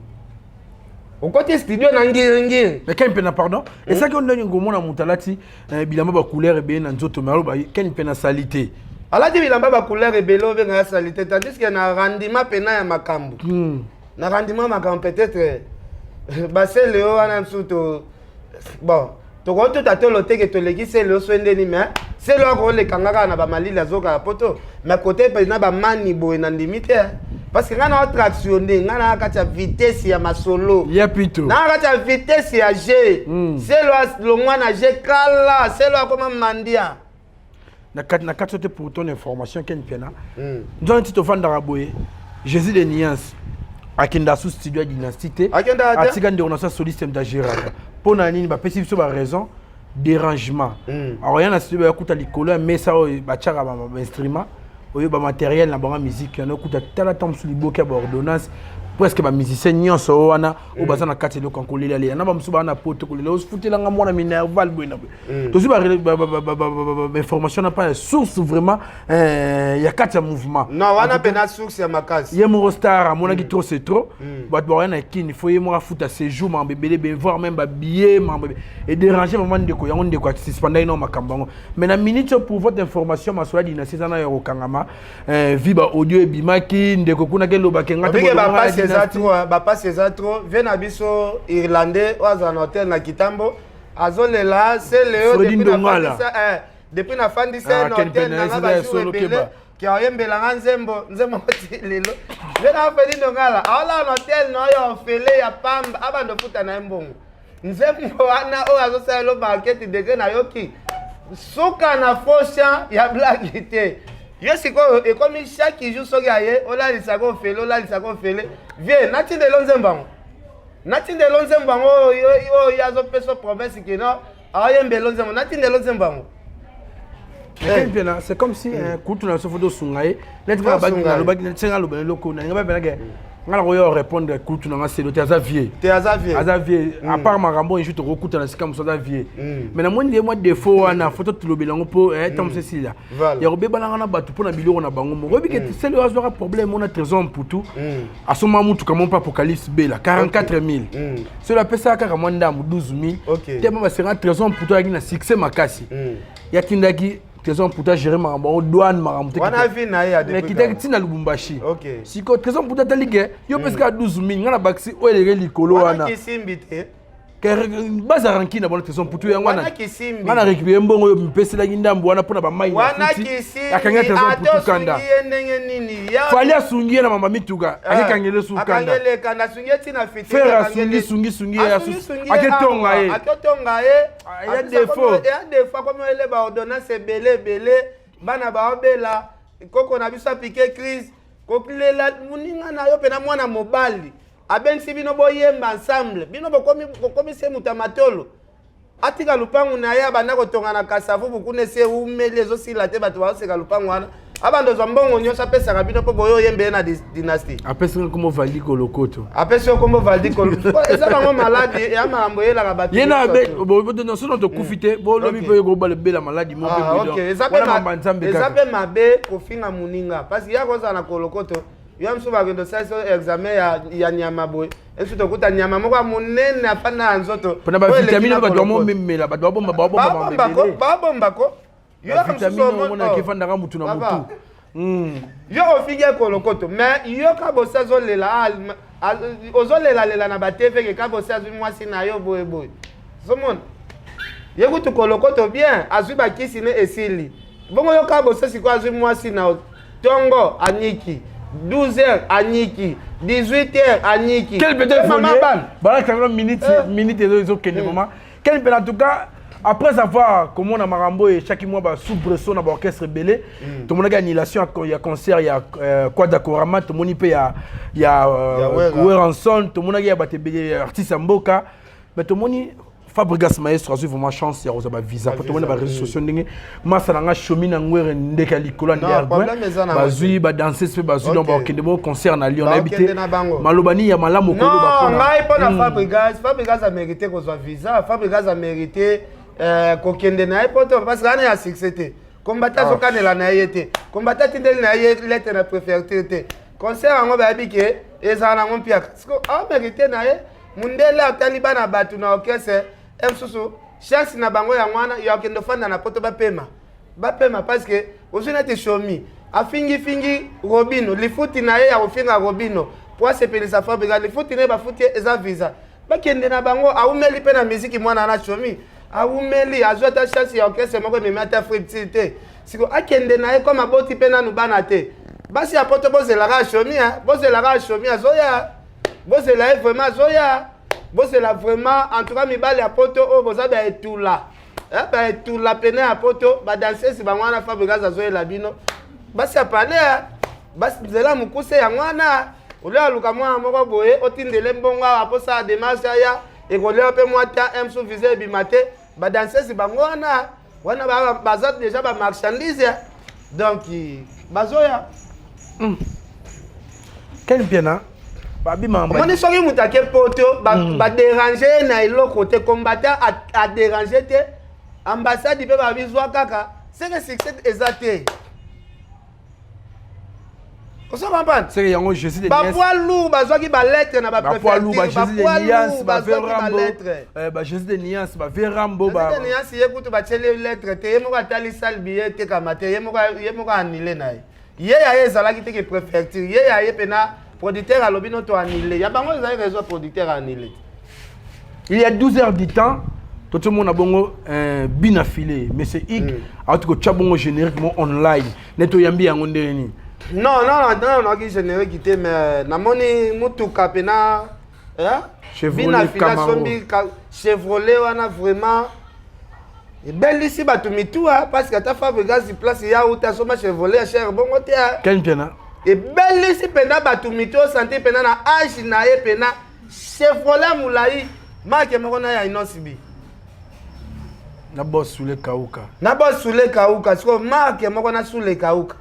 okoti studio na Ngiri-Ngiri? Mais Ken Mpiana, pardon, esaki yo ndenge ngomona moto alati bilamba bacouleur ebele na nzoto, mais aloba Ken Mpiana asali te. Alati bilamba bacouleur ebele, obenga ya sali te, tandis que na rendement pena ya makambo, na rendement ya makambo, peut-être basele oyo wana mosusu to bon, tokotuta tolo teke toleki Celeo so ndeni, mais Celeo akoleka nga kaka na bamalili azokaka poto, mais kote mpena bamani boye na ndimi te, parce que ngai na otractionne, ngai na kati ya vitesse ya masolo. Ya pito. Na kati ya vitesse ya g. Celeo alongwa na g kala, Celeo akoma mandia. Na kati te. Pour ton information, Ken Mpiana, nzona ti tovandaka boye, Jésus de Nuance akenda su studio ya Dynastie te. Akendaka te? Atika ndeko na so soliste moto agéraka. Mpo na nini? Bapesi biso baraison, dérangement. Akoya na studio, bayakuta likolo ya mesa oyo batiaka bainstrument oyo, bamatériel na bango ya musique yana, okuta tala ntango mosusu liboki ya baordonnance, presque bamusicien nyonso oyo wana oyo baza na kati eloko ya kolelalela na bamosusu baa na poto, kolela ofutelanga mwana minerval boye na boye. Tozwi bainformation na pa ya source vraiment ya kati ya mouvement. Non, wana mpena source ya makasi. Ye moko star amonaki trop c'est trop. Bato bakoya na Kini, fo ye moko afuta séjour, makambo ebele ebele, voire même babillet, makambo edérange mama ndeko yango. Ndeko asuspendaki nao makambo yango, mais na minute oyo, pour votre information, masolo ya Dynastie eza na ya kokangama. Vi ba audio ebimaki, ndeko kuna kelobaki nga te. Bapasi eza trop, bapasi eza trop. Vie na biso irlandais oyo azala na hotel na Kitambo azolela Celeo. Depuis nafandisa na hotel nanga bajour ebele ke oyembelanga nzembo, nzembo ti lelo. Vie na Fredi Ndongala aolala na hotel na oyo ofele ya pamba, abanda ofuta na ye mbongo. Nzembo wana oyo azosalela market degre, nayoki suka na faux chant ya blague te. Yo sikoyo ekomi chaque jour soki aye olalisaka ofele olalisaka ofele vie natindelo nzembo yango natindelo nzembo yango oyo ye azopesa promesse kino aoyembelo nzembo natindelo nzembo yango. Mpiana, c'est comme si kutu na biso fo tosunga ye neti kaka nalobaki ntinga aloba eloko nalinga bapenake nga nakoya répondre kutu nanga selo te, aza vieux. Te, aza vieux. Aza vieux, à part makambo oyo tokokuta na sika mosusu, aza vieux. Mais namoni ye mwa défaut wana, fo totulobela yango mpo ntango mosusu esila ya kobebananga na bato mpo na biloko na bango moko. Oyebi ke sele oyo azwaka problème ona Trésor Mputu, asomba mutuka mo mpo Apocalypse Bela 44 000, selo apesaka kaka mwa ndambo 12 000 te. Mo basenga Trésor Mputu ayaki na succès makasi, yatindaki Trésor Mputu agere makambo yango, douane, makambo te. Wana vie na ye ya mais kitaki ntina Lubumbashi. Sikoyo Trésor Mputu atali ke yo opesi kaka 12 000, nga na bakisi oyo eleke likolo wana. Kisimbi te. Baza ranki na bango. Trésor Mputu yango wana Wana kisimbi. Nga na récupéré mbongo oyo mipeselaki ndambo wana mpona bamai. Wana kisimbi. Akangi Trésor Ata Mputu kanda. osungi ye ndenge nini ya Fally asungi ye na mama mituka, akekangele su kanda. Akangele kanda, asungi ye ntina fiti. Frère asungi sungi sungi ye, aketonga ye. Aketonga ye. Ya défaut. Ya défaut, akomi oyele baordonnance ebele ebele, bana baobela, koko na biso apike crise, kolela moninga na yo mpena mwana mobali abengisi bino boyemba ensemble, bino bokomisi ye moto ya matolo, atika lupangu na ye abanda kotonga na Kasavubu kuna, esi ewumeli, ezosila te, bato baoseka lupangu wana, abanda ozwa mbongo nyonso apesaka bino mpo boyo oyembe ye na dynastie. Apesi nga nkombo Valdi Kolokoto. Apesi yo nkombo Valdi Kolokoto, eza bango maladi ya makambo eyelaka bato. Ye na sono tokufi te, bolobi mpe kobela maladi mo. Ah, eza mpe mabe kofinga moninga, parce que ya kozala na kolokoto yo mosusu bakende osalisa examen ya nyama boye, esu tokuta nyama moko ya monene afanda na nzoto. Mpona bavitamine bato bamomemela, bato babomba. Babombako. Bavitamine omonaki efandaka mutu na mutu. Yo ofingi ekolokoto, mais yo Kabosi azolela, ozolelalela na batv ke Kabosi azwi mwasi na yo boyeboye. Ozomona ye kutu kolokoto bien, azwi bakisi ne esili bongo. Yo Kabosi sikoyo azwi mwasi na ntongo, aniki 12 heures, aniki 18 heures, aniki. Quel peut-être balakisa minute minute ezokende vraiment. Quel mpe en tout cas, après avoir komona makambo oyo chaque mois basoubresaut na baorchestre ebele, tomonaki annulation ya concert ya Quadra Korama, tomoni mpe ya Werrason, tomonaki ya bato ebele, artiste ya mboka, mais tomoni Fabregas Maestro azwi vraiment chance ya kozwa bavisa, po tomoni na baréseaux sociaux ndenge masa na nga Shomi na Ngwere ndeke ya likolo ya nde bazwi badanseuse mpe bazwi, donc bakokende bongo concert na Lyon. Nayebi te maloba nini ya malamu okoloba. Ngai mpo na Fabregas, Fabregas amérité kozwa visa, Fabregas amérité kokende na ye poto, parce que wana ya succès te. Kombata azokanela na ye te, kombata atindeli na ye lettre na préfecture te, concert yango bayebi ke ezala nango mpiaka. Siko amérité na ye, mundele atali bana bato na orchestre e mosusu, chance na bango yango wana ya okende ofanda na poto, bapema bapema, parce que ozwi neti Shomi afingifingi Robino, lifuti na ye ya kofinga Robino po asepelisa Fabrika, lifuti na ye bafuti ye eza visa. Bakende na bango, awumeli mpe na miziki, mwana na Shomi awumeli, azwi ata chance ya orchestre moko ememi ata friptile te. Siko akende na ye comme aboti mpe nanu bana te. Basi ya poto, bozelaka Shomi, bozelaka Shomi azoya, bozela ye vraiment azoya, bozela vraiment. En tout cas mibali ya poto oyo boza baetula, baetula pene ya poto, badansesi bango wana Fabrigas azoyela bino. Basi ya pale, basi nzela mokuse yango wana, olia aluka mwana moko boye, otindele mbongo awa mposala démarche, aya ekolia mpe mwa ta msu visa ebima te. Badansesi bango wana wana baza déjà bamarchandise, donc bazoya. Ken Mpiana babima. Omoni soki moto ake poto, baderange ye na eloko te, combattant aderange te, ambassade mpe babizwa kaka seke succès eza te. Ozo comprendre? Seke yango Jésus de bapoids lourd bazwaki balettre na bapoids lourd, ba Jésus de Niance, ba bazwaki balettre. Ba Jésus de Niance, ba Verambo. Ba Jésus de Niance ye kutu batieli lettre te, ye moko atali sale billet etekama te, ye moko ye moko annulé na ye. Ye ya ye ezalaki te ke préfecture, ye ya ye mpena producteur alobi no to annulé. Ya bango ezali réseau producteur annulé. Il y a 12 heures du temps totomona bongo bina filé monsieur Ik auti kotya bongo générique mo online nde toyambi yango ndenge nini? Non, non, non, naoki générique te, mais namoni mutuka mpena Chevrolet. Bina file asombi Chevrolet wana vraiment. Ebelisi bato mituwa parce que ata Fabregas place ya uta asomba Chevrolet ya cher bongo te. Ken Mpiana. Ebelisi mpenza bato mitu osanti mpenza na age na ye mpenza Chevrolet molai marke moko na ya Innoss'B. Na boss Sule Kauka. Na boss Sule Kauka sikoyo marke moko na Sule Kauka.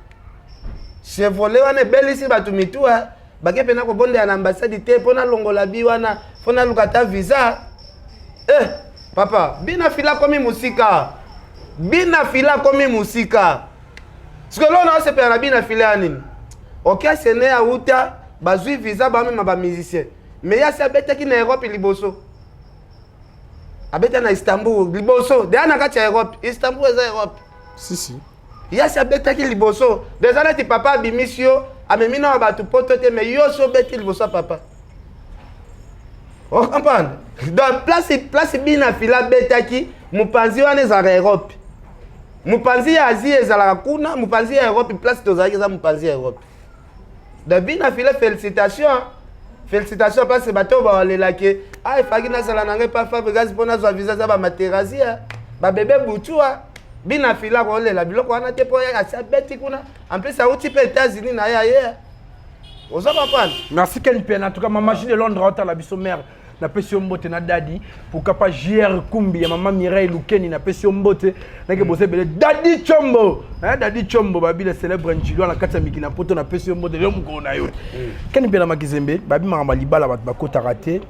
Chevrolet wana ebelisi bato mituwa bake mpenza kobondela na ambassade te mpo nalongola bi wana mpo naluka ata visa. Eh papa bina fila akomi mosika bina fila akomi mosika sikoyo lona osepela na bina fila ya nini orchestre ne auta bazwi visa bamema bamusicien mais ye asi abetaki na europe liboso abeta na istanbul liboso deya na kati ya europe istanbul eza europe si si ye asi abetaki liboso deja neti papa abimisi yo amemi na bato poto te mais yo osi obeti liboso ya papa ocomprendre donc place place bina fila abetaki mopanzi wana ezalaka europe mopanzi ya asie ezalaka kuna mopanzi ya europe place tozalaki eza mopanzi ya europe donc bina file félicitation félicitation parce bato oyo bawalelaki ah efaki nazala na ngai pa fabrigas mpo nazwa visa eza bamaterasi babebe butua bina fila kolela biloko wana te mpo asi abeti kuna en plus auti mpe états-unis na ye aye oza comprendre merci ken piana en tout cas mama de londres aotala biso mare napesi yo mbote na dadi pourquoi pas jr kumbi ya mama mireille lukeni napesi yo mbote nake boza ebele dadi chombo eh, dadi chombo babi le célèbre njilwa na kati ya mikili na poto napesi yo mbote lelo mokolo na yo mm. keni mpe na makizembe babi makambo ya libala bato bakotaka te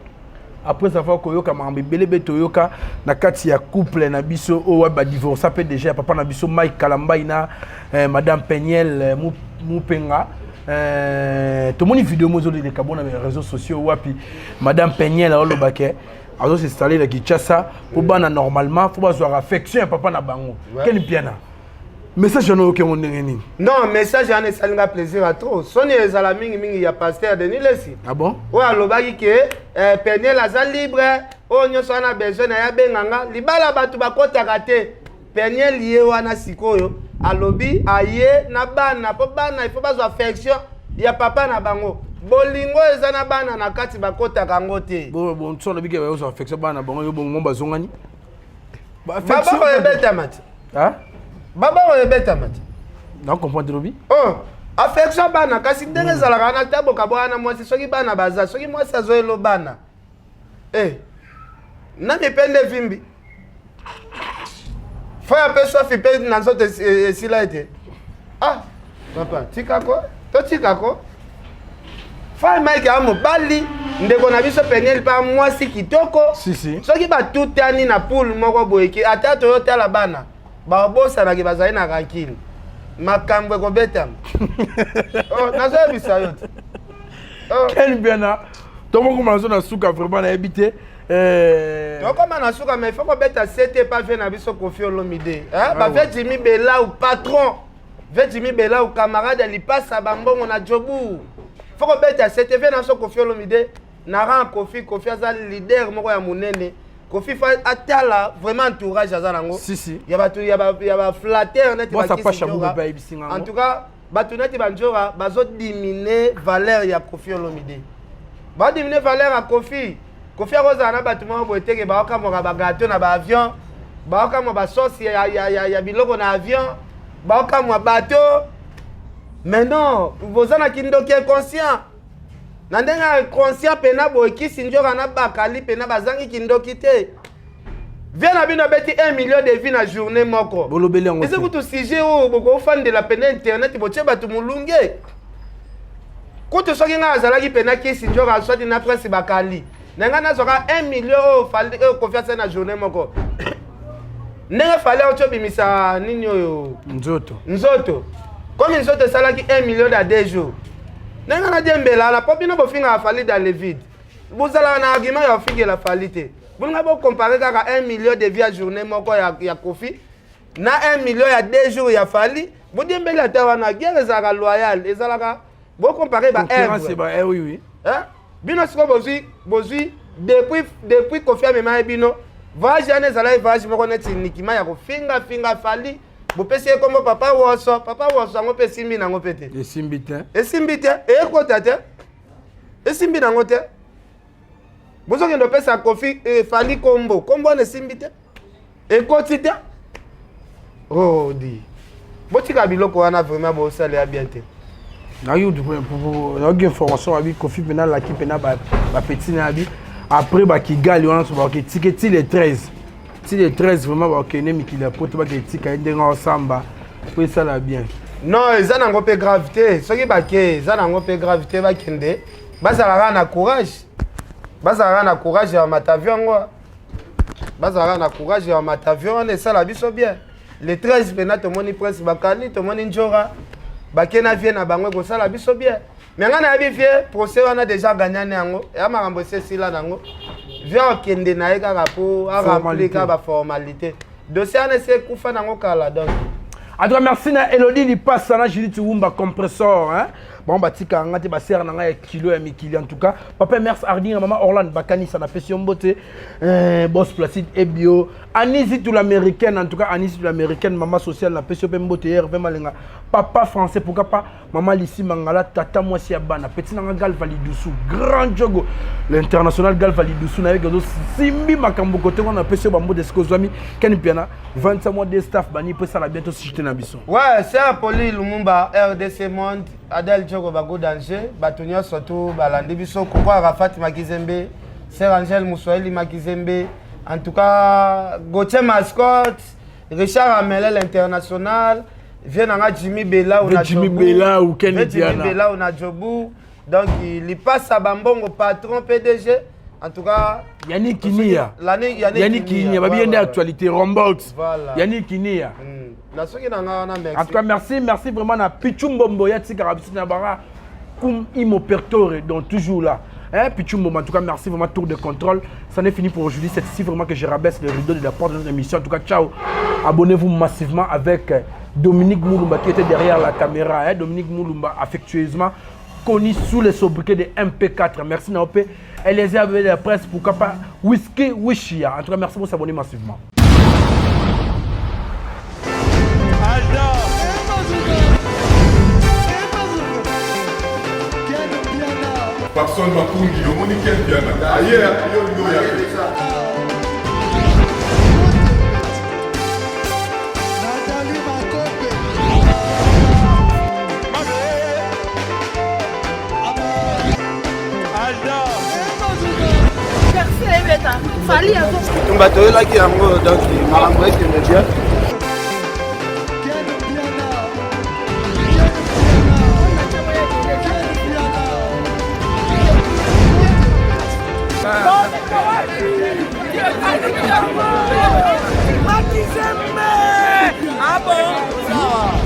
après avoir koyoka makambo ebele be toyoka na kati ya couple na biso oyo wapi badivorsa mpe déjà ya papa na biso mike kalambai na eh, madame peniel eh, mupenga eh, tomoni video mo ezoleleka bona na réseaux sociaux wapi madame peniel aoloba ke azosinstalle na kinshasa mpo bana normalement fo bazwaka affection ya papa na bango keni piana message wana oyoki yango ndenge nini non message wana esali nga plaisir ya trop soni ezala mingimingi ya pasteur denis lesi ah bon oyo alobaki ke eh, peniel aza libre oyo nyonso wana besoin na ye abenga nga libala bato bakotaka te peniel ye wana sikoyo alobi aye na bana mpo bana ifo bazwa affection ya papa na bango bolingo eza na bana na kati bakotaka yango te bonso alobi ke bazwa affection bana na bango yo bongo bazongani baboko ebetama te baboko ebetama te na comprendre lobi oh affection bana kasi ndenge hmm. ezalaka wana ta bokabwana na mwasi soki bana baza soki mwasi azoyelo bana eh na mipende evimbi faya mpe swafi mpe na nzoto esila ete ah papa tikako totikako Fai Mike a mobali ndeko na biso Peniel pa mwasi kitoko si, si. Soki batutani na poule moko boye ke ata toyotala bana babosanaki bazali na rankine makambo ekobetama oh, nazoyebisa yo te oh. Ken Biana tokokoma nazo na suka vraiment nayebi te eh. tokoma na suka mais il faut kobeta sete epa vie na biso Koffi Olomide eh? bavie Jimmy Belau patron Vieux Jimmy Belau camarade ya lipasa ba mbongo na Jobu. Faut kobeta sete vieux na biso Koffi Olomide na rang Koffi Koffi aza leader moko ya munene. Koffi fa atala vraiment entourage aza nango. Si si. Ya bato ya ba ya ba flatteur neti ba kisi Ndjora. En tout cas bato neti ba Ndjora bazo diminuer valeur ya Koffi Olomide. Ba diminuer valeur ya Koffi. Koffi akozala na bato moko boye teke baokamwaka ba gâteau na ba avion, baokamwa ba sauce ya, ya, ya, ya biloko na avion, baokamwa bateau. Mais non, boza na kindoki inconscient. Na ndenge ya inconscient pena boye kisi njoka na bakali pena bazangi kindoki te. Vie na bino abeti 1 million de vues na journée moko. Bolobeli yango. Eza kutu sujet oyo bokofandela pena internet botie bato molunge. Kutu soki ngai azalaki pena kisi njoka soit na prince bakali. Na ngai nazwaka 1 million oyo fali oyo Koffi asali na journée moko. Ndenge fali auti obimisa nini oyo nzoto. Nzoto. Comme nzoto esalaki 1 million dans 2 jours. Ndenge nadiembela wana po bino bofingaka Fally dans le vide. Bozalaka na argument ya kofingela Fally te. Bolinga bo comparer kaka 1 million de vues ya journée moko ya, ya Koffi na 1 million ya 2 jours ya Fally. Bodiembeli ata wana guerre ezalaka loyale, ezalaka bo comparer ba œuvre. Ba eh, oui oui. Hein? Bino siko bozui bozui depuis depuis Koffi amema ye bino voyage wana ezalaki voyage moko neti nikima ya kofinga finga Fally bopesi ye kombo papa woso papa woso yango mpe esimbi nango mpe te esimbi te esimbi te eyekota te esimbi nango te bozokende opesa Koffi eh, Fally kombo kombo wana esimbi te ekoti te. Oh, di. Botika biloko wana vraiment bosala ya bien te. Nayoki information abi Kofi mpena alaki mpena bapeti na abi après bakigali wana so baketike ti le 13 ti le 13 vraiment bakende mikili ya poto baketika ye ndenge osamba po esala bien. Non, eza nango mpe grave te. Soki bake, eza nango mpe grave te, bakende bazala kaka na courage, bazala kaka na courage ya mata avion yango, bazala kaka na courage ya mata avion wana, esala biso bien. Le 13 mpena tomoni Prince Bakali, tomoni Njora bake na vie na bango, ekosala biso bien. Me ngai nayebi vie procès wana déjà gagnane yango, ya makambo esi esila nango. Vie akende na ye kaka mpo aremplir kaka baformalité, dossier wana esi ekufa nango kala. Donc En tout cas, merci na Elodie Lipasa, na Judith Wumba compressor, hein. Bon, batika nga te basere na ngai ya kilo ya mikili. En tout cas, papa Mers Arding, mama Orlando Bakanisa na pesi yo mbote. Boss Placide Ebio, Anisi tout l'américaine, en tout cas Anisi tout l'américaine, maman sociale na pesi yo pe mbote Hervé Malenga, papa français, pourquoi pas maman Lissi Mangala, tata mwasi ya bana, petit nanga Galva Lidusu, grand jogo, l'international Galva Lidusu na yeke simbi makambo kote wana pesi yo ba mbote siko zwami Ken Piana 25 mois de staff bani pe sala bientôt si na biso. Ouais, c'est Poli Lumumba, RDC Monde, Adèle Djoko Bago Danger, bato nyonso tu balandi biso, Koko Arafat Makizembe, Sœur Angèle Mouswahili Makizembe, en tout cas, Gauthier Mascotte, Richard Amelel International, vieux nanga Jimmy Bella ou na Jimmy Bella ou Ken Vieux Jimmy Diana. Bella ou na Djobu, donc lipasa bambongo patron PDG, en tout cas Yannick Kinia. L'année Yannick, Yannick Kinia, babi ouais, yende ouais, ouais. actualité Rombox. Voilà. Yannick Kinia. Na soki na nga wana merci. En tout cas, merci, merci vraiment na Pichou Mbombo ya tika rabisi na bara cum imo pertore donc toujours là. Hein, Pichou Mbombo, en tout cas, merci vraiment, tour de contrôle. Ça n'est fini pour aujourd'hui. C'est ici vraiment que je rabaisse le rideau de la porte de notre émission. En tout cas, ciao. Abonnez-vous massivement avec Dominique Moulumba qui était derrière la caméra. Hein, Dominique Moulumba, affectueusement connu sous les sobriquets de MP4. Merci Naopé. Eliezer de la presse, pourquoi pas Whisky Wishia. En tout cas, merci pour s'abonner massivement. Papson Makungi, omoni Ken Piana aye yo yo ya te. Tumba toyelaki yango donc makambo ekende bien. Ah bon?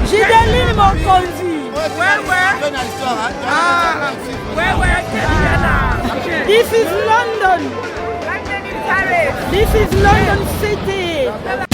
Gideline Mokonzi. Ouais, ouais. Ah, ouais, ouais. This is London. This is London City.